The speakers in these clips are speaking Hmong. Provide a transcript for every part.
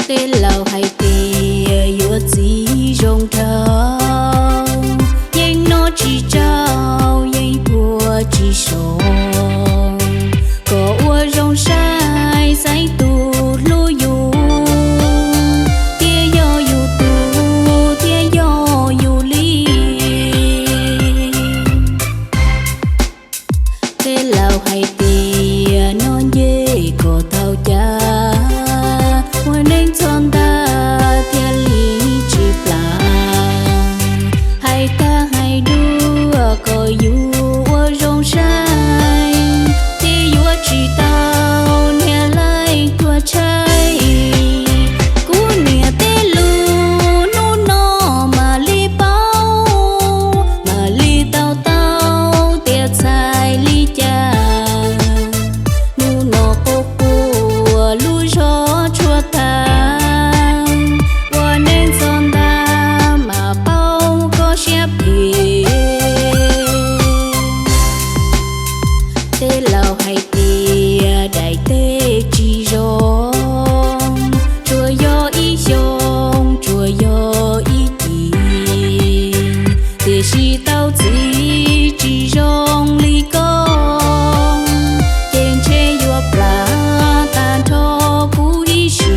Tej laus hais tias yuav txiv zoo dhau, yeej noj tsis tsau, yeej ua tsis so, kom ua zoo saib xeeb tus hlub yus, thiaj yog yus tus, thiaj yog yus li. Tej laus hais tias noj ncej kom tau cav, ua neej txog ntag thiaj li tsis plam. Hais tag hais dua kom yus ua zoo saib, thiaj yuav tsis tau niag laij tuag tshaib. Kuv niam tej lus hnub no mam li paub, mam li tau taub tias txhais li cas. Hnub no quaj quaj lub zog tshuav tag, ua neej txog ntag mas paub koj siab phem. Tej laus hais tias daim teb tsis zoo, tsuas yog ib xyoo, tsuas yog ib cim, tiam sis tau txiv tsis zoo li koj, ces ntshe yuav plam tag nrho kuv ib sim.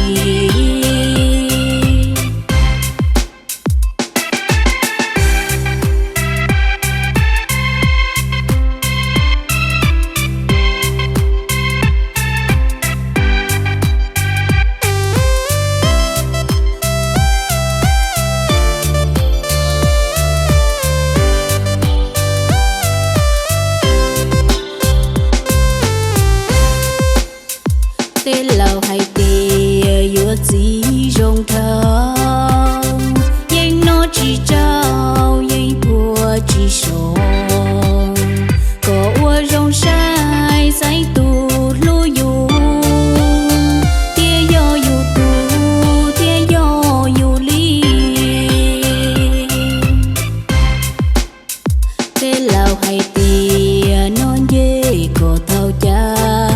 Tej laus hais tias yuav txiv zoo dhau, yeej noj tsis tsau, yeej ua tsis so, kom ua zoo saib xeeb tus hlub yus, thiaj yog yus tus, thiaj yog yus li. Tej laus hais tias noj ncej kom tau cav,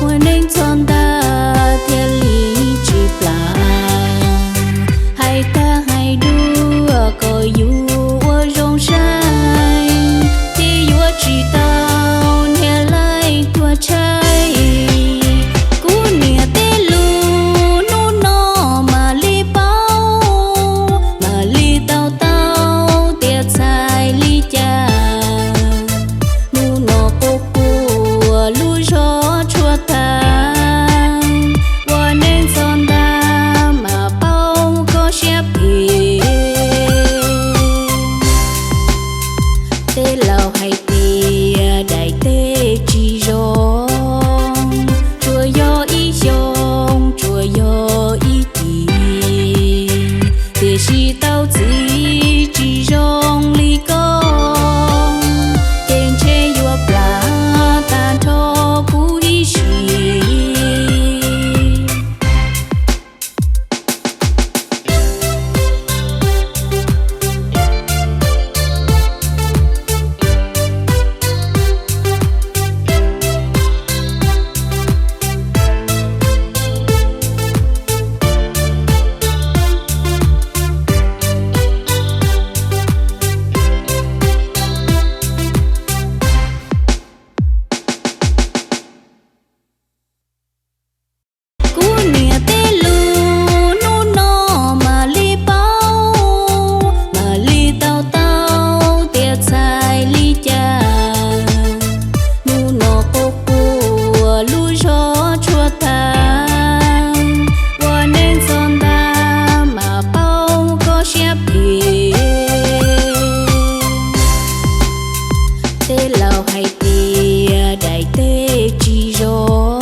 ua neej txog ntag thiaj li tsis plam. Hais tag hais dua kom yus ua zoo saib, thiaj yuav tsis tau niag laij tuag tshaib. Kuv niam tej lus hnub no mam li paub, mam li tau taub tias txhais li cas. Hnub no quaj quaj lub zog tshuav tag, ua neej txog ntag mas paub koj siab phem. Tej laus hais tias daim teb tsis zoo, tsuas yog ib xyoo, tsuas yog ib cim, tiam sis tau txiv tsis zoo li koj, ces ntshe yuav plam tag nrho kuv ib sim. Kuv niam tej lus hnub no mam li paub, mam li tau taub tias txhais li cas. Hnub no quaj quaj lub zog tshuav tag, ua neej txog ntag mas paub koj siab phem. Tej laus hais tias daim teb tsis zoo,